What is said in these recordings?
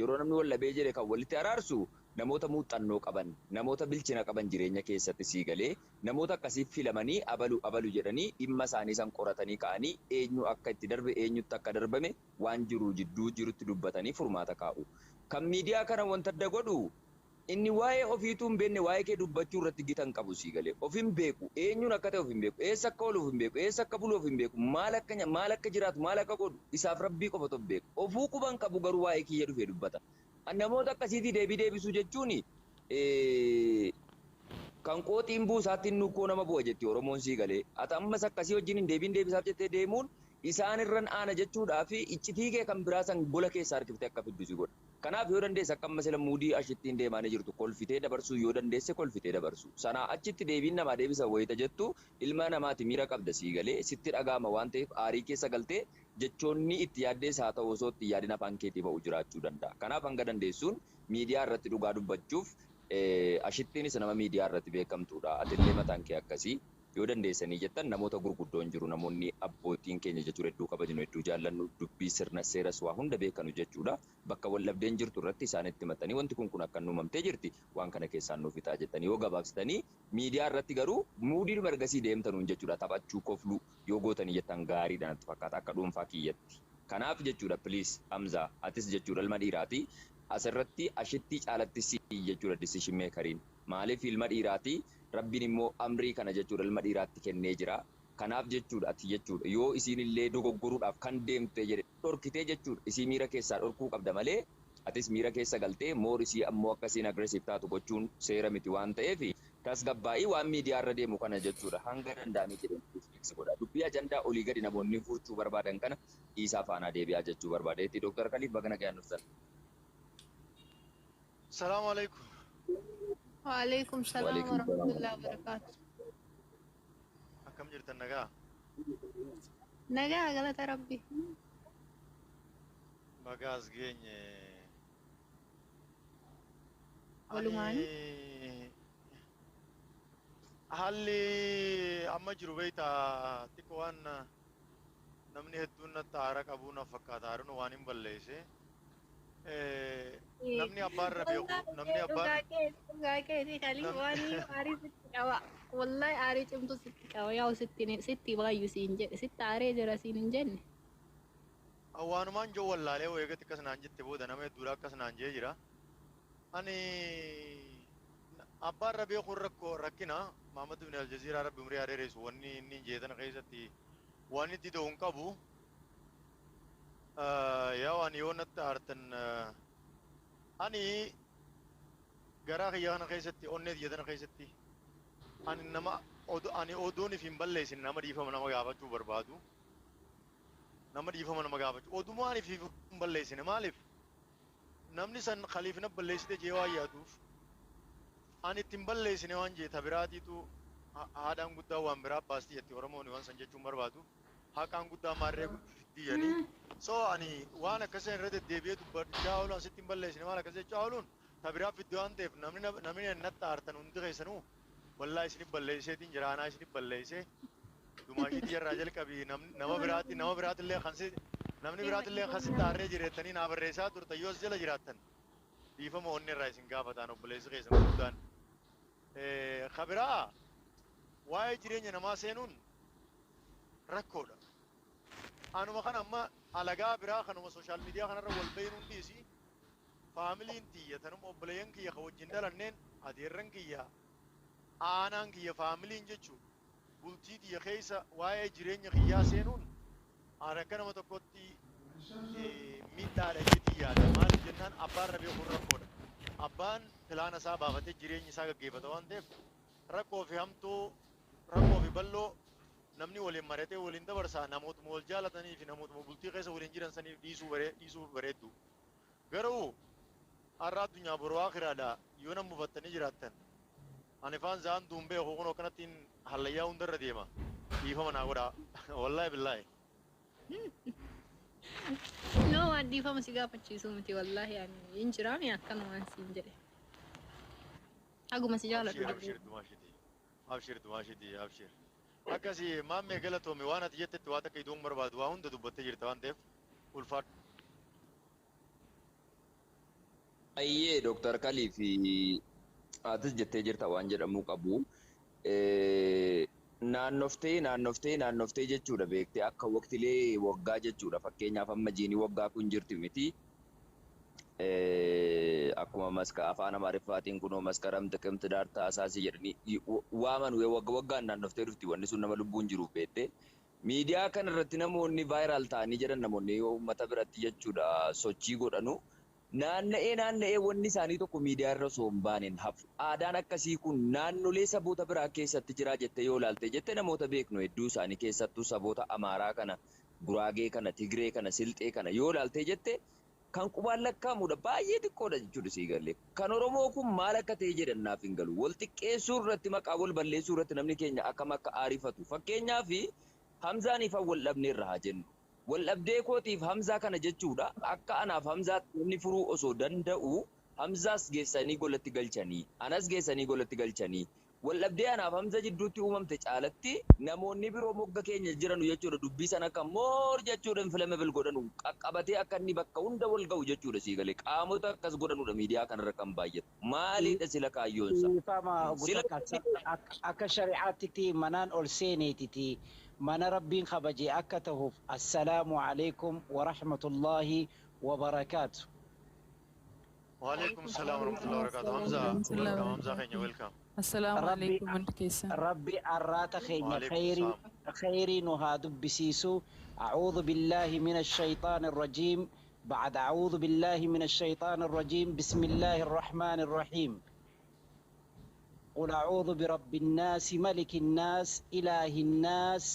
Yeroo namni wal dhabee jedhe kan walitti araarsu namoota muuxannoo qaban, namoota bilchina qaban jireenya keessatti sii galee, namoota akkasii filamanii abalu abalu jedhanii dhimma isaanii san qoratanii ka'anii eenyu akka itti darbe, eenyutti akka darbame waan jiru jidduu jirutti dubbatanii furmaata kaa'u. Kan miidiyaa kana wanta adda godhu, inni waa'ee ofiituu hin beekne waa'ee kee dubbachuu irratti gita hin qabu, sii galee. Of hin beeku, eenyuun akka ta'e of hin beeku, eessa akka oolu of hin beeku, eessa akka bulu of hin beeku, maal akka jiraatu, maal akka godhu isaaf Rabbii qofatu of beeka. Ofuu quba hin qabu, garuu waa'ee kiyya dhufee dubbata. Namoota akkasiitii deebii deebisuu jechuun kan qooxiin buusaatti nukkoo nama bu'a jetti Oromoon, sii galee. Ati ammas akkasii wajjin hin deebiin deebisaaf jettee deemuun isaan irran aana jechuudhaa fi iccitii kee kan biraa san gola keessa harkiftee akka fiddu si godha. Kanaaf yoo dandeesse akka amma sila muudii ashittiin deemaanii jirtu kolfitee dabarsuu yoo dandeesse kolfitee dabarsu. Sanaa achitti deebiin namaa deebisa wayita jettu, ilma namaati, miira qabda, sii galee, sitti dhaga'ama waan ta'eef aarii keessa galtee jechoonni itti yaaddees haa ta'u osoo itti yaadin afaan keetii ba'u jiraachuu danda'a. Kanaaf hanga dandeessuun miidiyaa irratti dhugaa dubbachuuf, ashittiinis nama miidiyaa irratti beekamtuudha. Atillee mataan kee akkasii. Yoo dandeessanii jettan namoota gurguddoon jiru, namoonni abbootiin keenya jechuudha, hedduu kabajnu, hedduu jaallannu, dubbii sirna seeras waa hunda beekanu jechuudha. Bakka wal dhabdeen jirtu irratti isaan itti maxxanii wanti kun kun akka uumamtee jirti, waan kana keessaan nuuf fixaa jettanii yoo gabaabsitanii, miidiyaa irratti garuu muudiidhuma ergasii deemtanuun jechuudha taphachuu, kofluu yoo gootanii jettan gaariidha natti fakkaata akka dhuunfaa kiyyatti. Kanaaf jechuudha, please Hamza, atis jechuudha ilma dhiiraati. Asirratti ashittii caalatti si jechuudha decision makeriin. Maaliif ilma dhiiraati, Rabbiin immoo amrii kana jechuudha ilma dhiiraatti kennee jira. Kanaaf jechuudha ati jechuudha yoo isiin illee dogoggoruudhaaf kan deemte jedhe dhorkitee jechuudha isii miira keessaa dhorkuu qabda malee, atis miira keessa galtee moor isii ammoo akkasiin aggressive taatu gochuun seera miti waan ta'eef, tasgabbaa'ii waan miidiyaa irra deemu kana jechuudha hanga danda'amee jedhee fix godha. Dubbii ajandaa olii gadi namoonni furchuu barbaadan kana dhiisaa faanaa deebi'aa jechuu barbaadeetti. Dooktar Kaliif, baga nagayaan dhuftan. Salaamu alaikum. Waalaikum salaam Waalaikum salaam. warahmatullahi wabarakatuh. Akkam jirtan, nagaa? Nagaa, galata Rabbi. Bagaas geenye. Walumaani. Ani haalli amma jiru beektaa, xiqqoo waan namni hedduun natti aara qabuu na fakkaata. Haarun waan hin balleesse. Namni abbaan irra beeku, namni abbaan Dhugaa keetii Kaliif, waan aarii sitti qaba. Wallahi aarii cimtu sitti qaba. Yaa'u sitti sitti baay'u siin jedhe, sitti aaree jira siin hin jenne. Waanumaan jiru wallaalee eegatti akkas naan jette booda nama hedduudha akkas naan jee jira. Ani abbaan irra beekuun rakkoo rakkina. Maamad ibn Aljaziiraa, Rabbi umrii haa dheeressu, wanni inni jeetana keessatti waan itti ta'u hin qabu. Yaa waan yoo natti aartan, ani garaa kiyya kana keessatti, onnee kiyya tana keessatti, ani nama ani odooniif hin balleessine nama dhiifama nama gaafachuu barbaadu. Nama dhiifama nama gaafachuu odumaan ifiif hin balleessine, maaliif namni san khaliifna balleessite jee waan yaaduuf, ani ittiin balleessine waan jee tabiraatiitu haadhaan guddaa waan biraa baasti jetti Oromoon. Waan san jechuun barbaadu, haqaan guddaa maarree fiddiyanii. So ani waan akkasii irra deddeebi'ee dubbachaa oolu, asitti hin balleessine maal akkas jechaa ooluun tabiraa fiddi waan ta'eef, namni natti aartan hundi keessanuu wallaahi isinif balleesseetiin jira, anaa isinif balleessee dumaashiitii irraa jalqabii nama biraatillee kan si namni biraatillee kan sitti aarree jireettanii naa barreessaa turtan, yoo as jala jiraattan dhiifama onni irraa isin gaafataan obboleessi keessan guddaan. Kabiraa waa'ee jireenya namaa seenuun rakkoodha. Anuma kana amma alagaa biraa kanuma social media kanarra wal bahiin hundiisi, faamiliin tiyya tanuma, obboleeyyan kiyya ka wajjin dhalanneen, adeerran kiyya, aanaan kiyya, faamiliin jechuu, bultii tiyya keessa waa'ee jireenya kiyyaa seenuun ani akka nama tokkotti miidhaadha jetti yaada. Maaliif jennaan, abbaan irra beekuun rakkoodha. Abbaan pilaana isaa baafatee jireenya isaa gaggeeffata waan ta'eef, rakkoo fi hamtuu, rakkoo fi bal'oo namni waliin maratee waliin dabarsaa, namootuma wal jaalatanii fi namootuma bultii keessa waliin jiran saniif dhiisuu bareeddu. Garuu har'a addunyaa boroo akiraadha yoo nama mufattanii jiraattan, ani faan za'an duun beeku kun akkanattiin hallayyaa hundarra deema. Dhiifama naa godhaa. Wallaahi billaahi. No, waan dhiifama si gaafachiisu miti, wallaahi ani hin jiraami akkanumaan siin jedhe. Haguma si jaaladhu. Abshir, abshir dumaashiti. Abshir dumaashiti, abshir. Akkasii maammee, galatoomi. Waan ati jettetti waa takka idoon barbaadu, waa hunda dubbattee jirta waan ta'eef ulfaadhu. Ayyee, Dooktar Kalii fi atis jettee jirta waan jedhamuu qabu. Naannoftee naannoftee naannoftee jechuudha, beektee, akka waqtilee waggaa jechuudha. Fakkeenyaaf, amma jiini waggaa kun jirti miti. Akkuma maska afaan Amaariffaatiin kunoo Maskaram, Xiqimti, Daartaa, Asaasii jedhanii waaman, wagga waggaan naannoftee dhufti wanni sun nama lubbuun jiruuf, beektee. Miidiyaa kana irratti namoonni viral ta'anii jedhan, namoonni uummata biratti jechuudha sochii godhanu. Naanna'ee naanna'ee wanni isaanii tokko miidiyaa irra osoo hin baaneen hafu. Aadaan akkasii kun naannolee saboota biraa keessatti jira jettee yoo ilaalte jettee, namoota beeknu hedduu isaanii, keessattuu saboota Amaaraa kana, Guraagee kana, Tigree kana, Silxee kana yoo ilaalte jette, kan qubaan lakkaa'amudha. Baay'ee xiqqoodha jechuudha, sii galee. Kan Oromoo kun maal akka ta'e jedhan naaf hin galu. Wal xiqqeessuu irratti, maqaa wal balleessuu irratti namni keenya akkam akka aarifatu. Fakkeenyaaf, Hamzaan ifa wal dhabne irra haa jennu. Wal dhabdee kootiif Hamzaa kana jechuudha. Akka anaaf Hamzaa namni furuu osoo danda'u, Hamzaas geessanii golatti galchanii, anas geessanii golatti galchanii. Wal dhabdee anaaf Hamza jidduutti uumamte caalatti namoonni biroo mogga keenya jiranu jechuudha. Dubbii sana akka more jechuudha inflammable godhanu, qaqqabatee akka inni bakka hunda wal ga'u jechuudha, sii galee. Qaamota akkas godhanudha miidiyaa kanarra kan baay'atu. Maalidha sila kaayyoonsa? Dhiifama. Sila Gutakka akka shari'aatti manaan ol seeneetiti mana Rabbiin kabaje akka tahuuf, assalaamu alaikum wa rahmatullahi wa barakaatu. وعليكم السلام ورحمة الله وبركاته. حمزة، welcome. حمزة keenya, welcome. Assalaamu Rabbi alaikum hundi keessan. Rabbi arraata keenya وعليكم khayrii السلام. khayrii nu haa dubbisiisu. أعوذ بالله من الشيطان الرجيم. بعد أعوذ بالله من الشيطان الرجيم، بسم الله الرحمن الرحيم. قل أعوذ برب الناس، ملك الناس، إله الناس،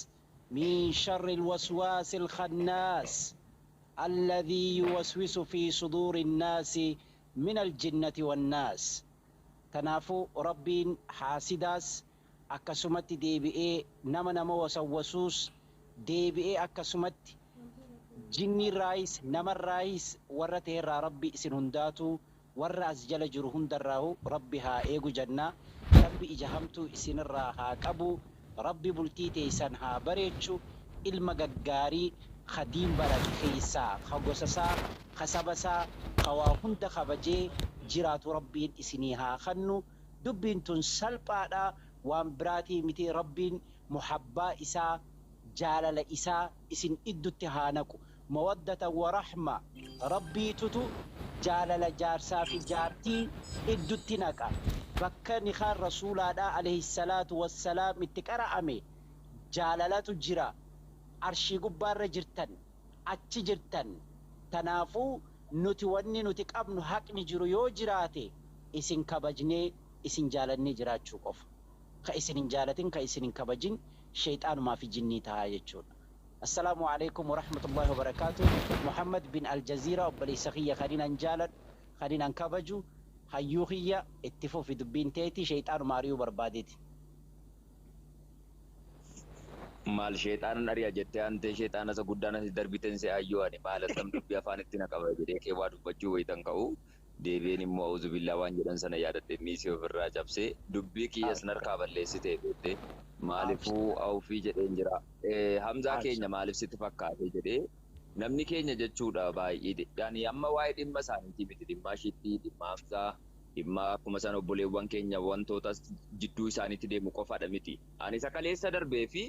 من شر الوسواس الخناس الذي يوسوس في صدور الناس، من الجنة والناس. Kanaafuu Rabbiin haasidaas akkasumatti deebi'ee nama nama wasawwasuus deebi'ee akkasumatti jinniirraayis namarraayis warra ta'erraa Rabbi isin hundaatu, warra as jala jiru hundarraahu Rabbi haa eegu jannaa. Rabbi ija hamtuu isinirraa haa qabu. Rabbi bultii teessan haa bareechu. Ilma gaggaarii ka diin barate keessaa, ka gosasaa, ka sabasaa, ka waa hunda kabajee jiraatu Rabbiin isinii haa kennu. Dubbiin tun salphaadha, waan biraatii miti. Rabbiin muhabbaa isaa, jaalala isaa isin iddutti haa naqu. Mawaddata wa rahma Rabbiitutu jaalala jaarsaa fi jaartii iddutti naqa. Bakka nikaan Rasuulaadha alayhi salaatu wassalaam itti qara'ame jaalalatu jira. Arshii gubbaarra jirtan, achi jirtan. Tanaafuu nuti wanni nuti qabnu, haqni jiru yoo jiraate, isin kabajnee isin jaalannee jiraachuu qofa. Ka isin hin jaalatin, ka isin hin kabajin, sheexaanumaa fi jinnii tahaa jechuudha. Assalaamu alaikum warahmatullahi wabarakaatu. Muhammad bin Aljaziira, obboleessa kiyya kanin an jaaladhu, kanin an kabaju, hayyuu kiyya, itti fufi dubbiin teeti, sheexaanuma ari'uu barbaadeeti. Maal sheexaanan ari'a jettee aantee sheexaana isa guddaan asi darbiten se ayyoo, ani maal attam dubbii afaan itti na qaba jedhee kee waa dubbachuu wayitan ka'u, deebi'een immoo auzubillaa waan jedhan sana yaadadhe, miisii ofirraa cabsee dubbii kiyyas narkaa balleessitee beektee maaliifuu awufii jedheen jira. Hamzaa keenya, maaliif sitti fakkaate jedhee namni keenya jechuudha baay'ee, yani amma waa'ee dhimma isaaniitii miti, dhimma ishiitti, dhimma Hamzaa, dhimma akkuma sana obboleewwan keenya wantoota jidduu isaaniitti deemu qofaadha miti. Ani isa kaleessa darbee fi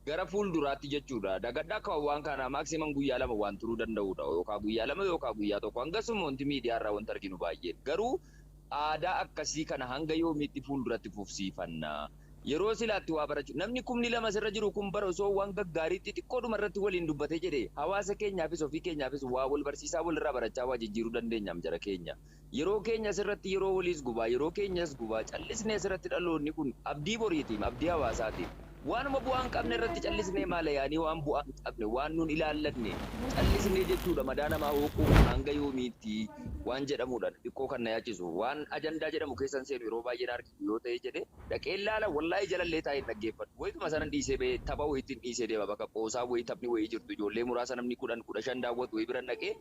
gara fuulduraatti jechuudha. Dagadhaa akka waan kana maximum guyyaa 2 waan turuu danda'udha. Yookaan guyyaa 2 yookaan guyyaa 1 hangasuma wanti miidiyaa irraa wanti arginu baay'een. Garuu aadaa akkasii kana hanga yoomiitti fuulduratti fufsiifanna? Yeroo silaatti waa barachuu namni 2,000 sirra jiru kun bara osoo waan gaggaariitti xiqqoodhuma irratti waliin dubbatee jedhe, hawaasa keenyaafis ofii keenyaafis waa wal barsiisaa, walirraa barachaa waa jijjiiruu dandeenyaam jara keenya. Yeroo keenya asirratti yeroo waliis gubaa, yeroo keenyas gubaa callisnee, asirratti dhaloonni kun abdii boriitiif, abdii hawaasaatiif, waanuma bu'aa hin qabne irratti callisnee, maala yaanii waan bu'aa hin qabne, waan nun ilaallanne callisnee jechuudha, madaa namaa hooquu hanga yoomiitti waan jedhamudha. Xiqqoo kan na yaachisu, waan ajandaa jedhamu keessan seenu yeroo baay'ee na argitu yoo ta'e jedhe, dhaqee ilaala, wallaahi jalallee taa'ee hin dhaggeeffadhu. Wayituma sana dhiisee bahee tapha wayiitti dhiisee deema. Bakka qoosaa wayii, taphni wayii jirtu, ijoollee muraasa namni 10 15 daawwatu wayii bira dhaqee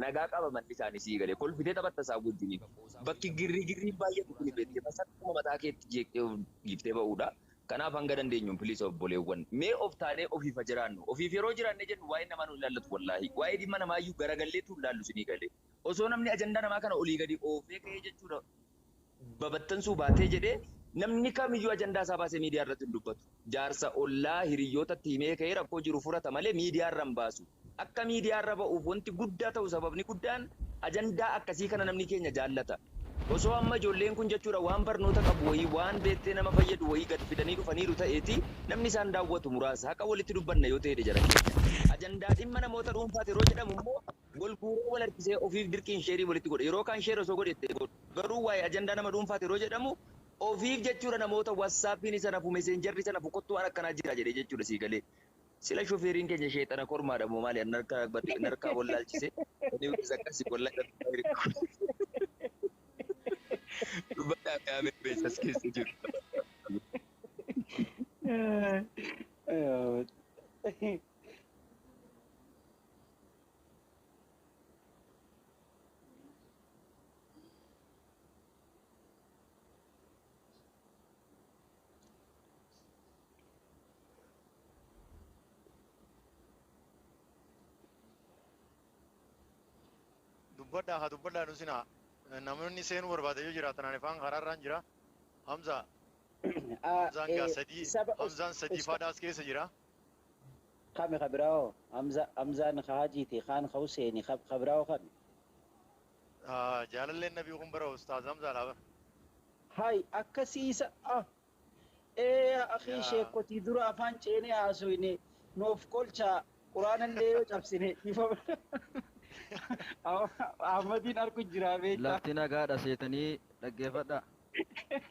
nagaa qaba, manni isaanii sii galee kolfitee taphatta isaa wajjiniin. Bakki girrii girriin baay'atu kun beektee masakkuma mataa keetti jeeqxee giiftee ba'uudha. Kanaaf hanga dandeenyuun, please obboleewwan, mee of taanee ofiif haa jiraannu. Ofiif yeroo jiraanne jennu waa'ee namaa nu ilaallatu wallaahi. Waa'ee dhimma namaayyuu garagalleetu hin laallu, sinii galee. Osoo namni ajandaa namaa kana olii gadi oofee ka'ee jechuudha babattansuu baatee jedhee namni kamiyyuu ajandaa isaa baasee miidiyaa irratti hin dubbatu. Jaarsa ollaa hiriyootatti himee ka'ee rakkoo jiru furata malee miidiyaa irra hin baasu. Akka miidiyaa irra ba'uuf wanti guddaa ta'u sababni guddaan ajandaa akkasii kana namni keenya jaallata. Osoo amma ijoolleen kun jechuudha waan barnoota qabu wayii waan beektee nama fayyadu wayii gad fidanii dhufaniiru ta'eeti namni isaan daawwatu muraasa haqa walitti dubbanna yoo ta'edha jara keenya. Ajandaa dhimma namoota dhuunfaati yeroo jedhamu immoo wal guuree wal harkisee ofiif dirqiin sheerii walitti godhe yeroo kaan sheer osoo godhe itti godhu garuu waa'ee ajandaa nama dhuunfaati yeroo jedhamu ofiif jechuudha namoota wassaappiin isa nafu meseenjarri isa nafu kottu waan akkanaa jira jedhee jechuudha sii galee. Sila shofeeriin keenya sheexana kormaadha moo maali narkaa wallaalchise inni akkasii wallaalchise. Dubbadhaa qaamee beeksas keessa jiru. Dubbadhaa haa dubbadhaa nu sinaa. Namoonni seenuu barbaade yoo jiraatan ani afaan karaarraan jira. Hamza Hamzaan gaa sadii Hamzaan sadii faadhaas keessa jira. Kami kabirawo Hamza Hamzaan ka Hajiiti kaan ka Huseeni kabirawo kami. Jaalalleen nabii kun bara Ustaaz Hamzaa laaba. Hay akkasiisa ah ee akii sheekotii dura afaan ceenee haasofne nuuf qolcha quraanallee yoo cabsine ifa Ahmadiin arku jira beektaa. Lafti nagaadha seetanii dhaggeeffadha.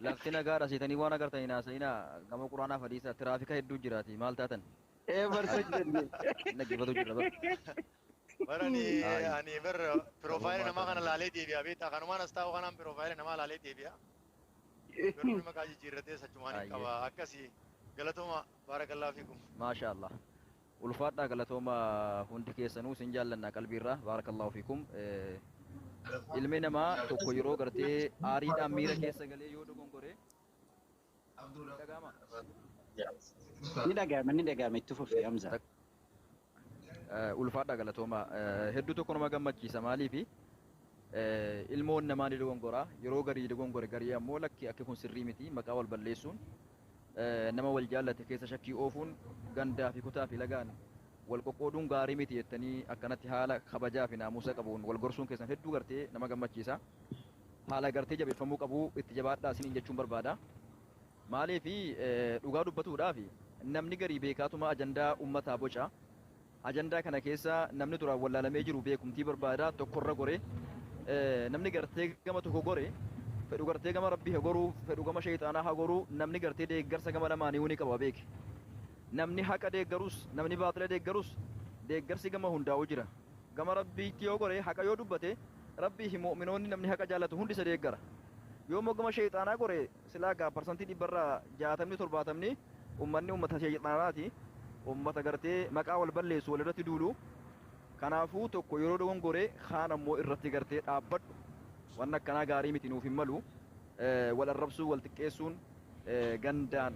Lafti nagaadha seetanii waan agartanii haasa'inaa gama quraanaaf hadiisa tiraafika hedduu jiraati maal taatan? Ee barsa jenne. Dhaggeeffatu jira bara. Bara ani ani bar piroofaayilii namaa kana laalee deebi'a beektaa kanumaan as taa'u kanaan piroofaayilii namaa laalee deebi'a. Garuu maqaa jijjiirratee sachumaan hin qaba akkasii galatooma baarakallaa fiikum. Maasha Allah. Ulfaadhaa galatooma hundi keessanuu isin jaallanna qalbiirraa baarakallahu fiikum. Ilmi namaa tokko yeroo gartee aariidhaan miira keessa galee yoo dogongore dhaga'ama. Ni dhaga'ama ni dhaga'ama itti fufi Hamza. Ulfaadhaa galatooma hedduu tokko nama gammachiisa maaliifi ilmoon namaa ni dogongora yeroo garii dogongore garii ammoo lakki akki kun sirrii miti maqaa wal balleessuun nama wal jaallate keessa shakkii oofuun gandaa fi kutaa fi lagaan wal qoqqooduun gaarii miti jettanii akkanatti haala kabajaa fi naamusa qabuun wal gorsuun keessan hedduu gartee nama gammachiisa. Haala gartee jabeeffamuu qabu itti jabaadhaa isiniin jechuun barbaada. Maaliifi dhugaa dubbatuudhaaf namni garii beekaatuma ajandaa uummataa boca. Ajandaa kana keessa namni duraan wallaalamee jiru beekumtii barbaada tokkorra gore namni gartee gama tokko gore fedhu gartee gama rabbii haa goruu fedhu gama sheexaanaa haa goruu namni gartee deeggarsa gama lamaanii ni qaba beeki. Namni haqa deeggarus namni baatila deeggarus deeggarsi gama hundaa'u jira. Gama rabbiitti yoo gore haqa yoo dubbate rabbii fi mu'minoonni namni haqa jaallatu hundi isa deeggara. Yoo immoo gama sheexaanaa gore silaa gaa 60% 70 uummanni uummata sheexaanaati. Uummata gartee maqaa wal balleessu wal irratti duulu. Kanaafuu tokko yeroo dogongore kaan ammoo irratti gartee dhaabbadhu. Waan akkanaa gaarii miti nuuf hin malu. Wal arrabsuu wal xiqqeessuun gandaan